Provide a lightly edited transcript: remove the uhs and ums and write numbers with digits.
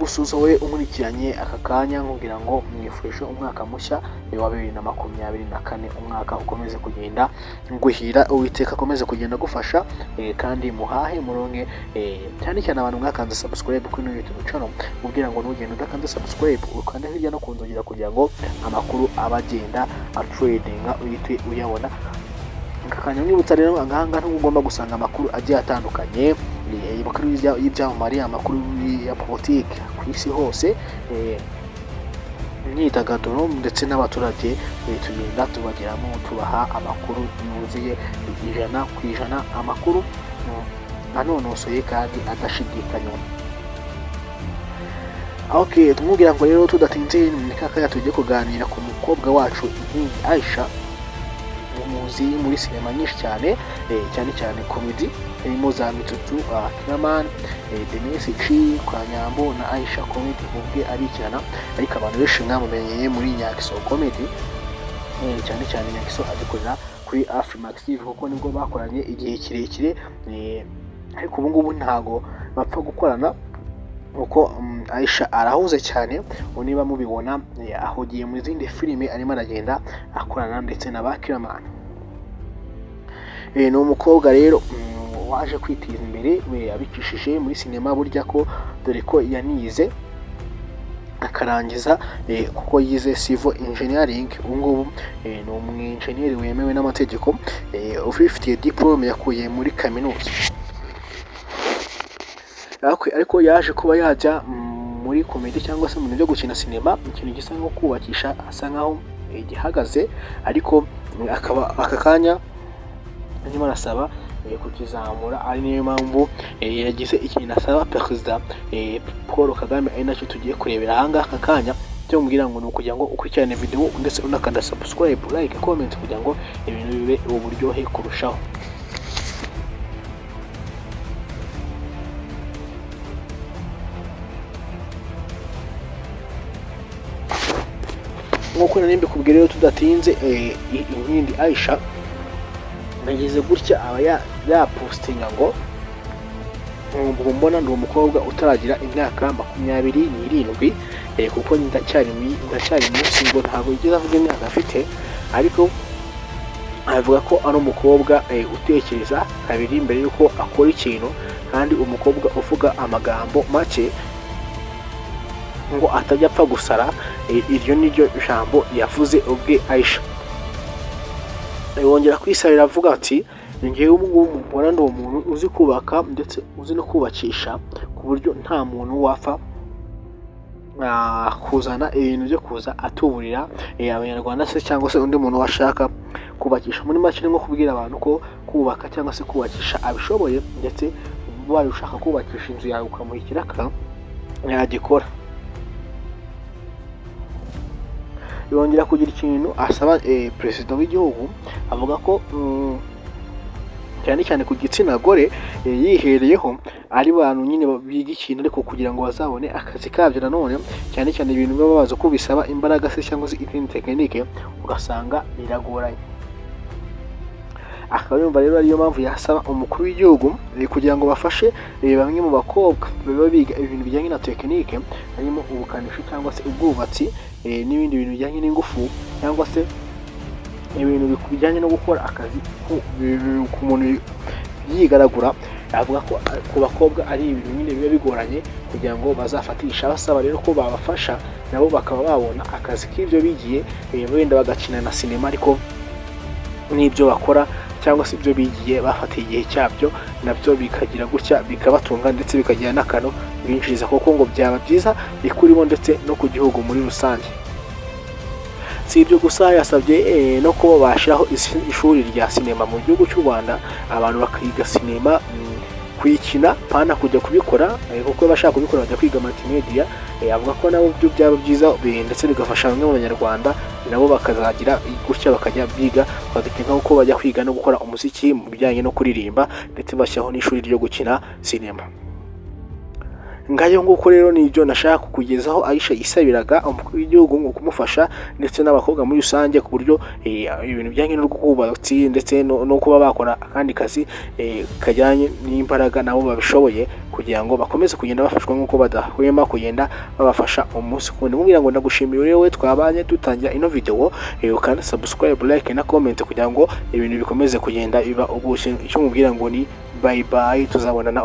Kugusuhuza wowe unkurikiranye aka kanya, nkubwira ngo mwifurije umwaka mushya wa 2024, umwaka ukomeze kugenda nguhira, Uwiteka akomeze kugenda agufasha, kandi muhahe muronke, cyane cyane abantu mwakanze subscribe kuri ino YouTube channel, ubwira ngo ntugende udakanze subscribe, ukande hirya no ku nzogera kugira ngo amakuru aba agenda atrendinga uhite uyabona aka kanya. Mwibutsa rero, ahangaha niho ugomba gusanga amakuru agiye atandukanye, amakuru y'ibyamamare, amakuru ya politiki ku isi hose, imyidagaduro ndetse n'abaturage, tugenda tubageramo tubaha amakuru yuzuye 100%, amakuru anonosoye kandi adashidikanywa. Okay, tumubwira ngo rero tudatinze, ni kakanya tugiye kuganira ku mukobwa wacu Inkingi Aisha, muzi muri sinema nyinshi cyane, cyane cyane comedy harimo za Mitsutsu, Killaman, Denis G kwa Nyambo na Aisha Comedy ubwe arikirana, ariko abantu benshi mwamumenyeye muri Nyakiso Comedy, cyane cyane Nyakiso agikorera kuri Afrimax TV kuko nibwo bakoranye igihe kirekire, ariko ubu ngubu ntago bapfa gukorana kuko Aisha arahuze cyane. Ubu niba mubibona, ahugiye mu zindi filime arimo aragenda akorana ndetse na ba Killaman. Ni umukobwa rero waje kwiteza imbere we abicishije muri sinema, burya ko dore ko yanize akarangiza, kuko yize civil engineering. Ubu ngubu ni umwenjeniyeri wemewe n'amategeko, ubifitiye diplôme yakuye muri kaminuza. Ariko yaje kuba yajya muri comedy cyangwa se mu bintu byo gukina sinema, ikintu gisa nko kubakisha asa nkaho gihagaze, ariko akaba aka kanya arimo arasaba kukizamura, ari niyo mpamvu yagize ikintu asaba Perezida Paul Kagame, ari nacyo tugiye kurebera ahangaha aka kanya. Icyo mubwira ngo ni ukugira ngo ukurikirane video ndetse unakanda subscribe, like, comment kugira ngo ibintu bibe uburyohe kurushaho. Nk'uko nari mbikubwiye rero, tudatinze, Inkindi Aisha nagize gutya aba yapostinga ngo ubwo mbona ndi umukobwa utaragira imyaka 27, kuko ndacyari munsi, ngo ntabwo yigeze avuga imyaka afite, ariko avuga ko ari umukobwa utekereza kabiri mbere y'uko akora ikintu, kandi umukobwa uvuga amagambo make ngo atajya apfa gusara. Iryo ni ryo jambo yavuze ubwe Aisha. Yongera kwisabira avuga ati: "Njyewe ubu ngubu mbona ndi umuntu uzi kubaka ndetse uzi no kubakisha, ku buryo nta muntu wapfa kuzana ibintu byo kuza atuburira abanyarwanda se cyangwa se undi muntu washaka kubakisha." Muri make ni nko kubwira abantu ko kubaka cyangwa se kubakisha abishoboye, ndetse ubaye ushaka kubakisha inzu yawe ukamuha ikiraka yagikora. Yongera kugira ikintu asaba perezida w'igihugu, avuga ko cyane cyane ku gitsina gore, yihereyeho ari bantu nyine biga ikintu ariko kugira ngo bazabone akazi kabyo nanone, cyane cyane ibintu baba bazi ko bisaba imbaraga se cyangwa se izindi tekinike, ugasanga biragoranye. Akaba yumva rero ariyo mpamvu yasaba umukuru w'igihugu kugira ngo bafashe bamwe mu bakobwa baba biga ibintu bijyanye na tekinike, harimo ubukanishi cyangwa se ubwubatsi, n'ibindi bintu bijyanye n'ingufu cyangwa se ibintu bijyanye no gukora akazi ku muntu yigaragura. Avuga ko ku bakobwa ari ibintu nyine biba bigoranye kugira ngo bazafatisha, basaba rero ko babafasha nabo bakaba babona akazi k'ibyo bigiye, wenda bagakina na sinema, ariko n'ibyo bakora cyangwa se ibyo bigiye bafatiye igihe cyabyo nabyo bikagira gutya bikabatunga ndetse bikagira n'akantu binjiriza, kuko ngo byaba byiza kuri bo ndetse no ku gihugu muri rusange. Si ibyo gusa, yasabye no kuba bashyiraho ishuri rya sinema mu gihugu cy'u Rwanda, abantu bakiga sinema, kuyikina pana kujya kubikora, kuko abashaka kubikora bajya kwiga multimedia. Avuga ko nabo byo byaba byiza, ndetse bigafasha bamwe mu banyarwanda nabo bakazagira gutya bakajya biga bagakina nk'uko bajya kwiga no gukora umuziki mu bijyanye no kuririmba, ndetse bashyiraho n'ishuri ryo gukina sinema. Ngayo nguko rero, nibyo nashaka kukugezaho. Aisha yisabiraga umukuru w'igihugu ngo kumufasha ndetse n'abakobwa muri rusange, ku buryo ibintu bijyanye n'ubwubatsi ndetse no kuba bakora akandi kazi kajyanye n'imbaraga nabo babishoboye, kugira ngo bakomeze kugenda bafashwa nk'uko badahwema kugenda babafasha umunsi ku wundi. Nkubwira ngo ndagushimiye wowe twabanye dutangira ino video, ukanda subscribe, like na comment kugira ngo ibintu bikomeze kugenda biba ubushye. Icyo mubwira ngo ni bye bye, tuzabonana.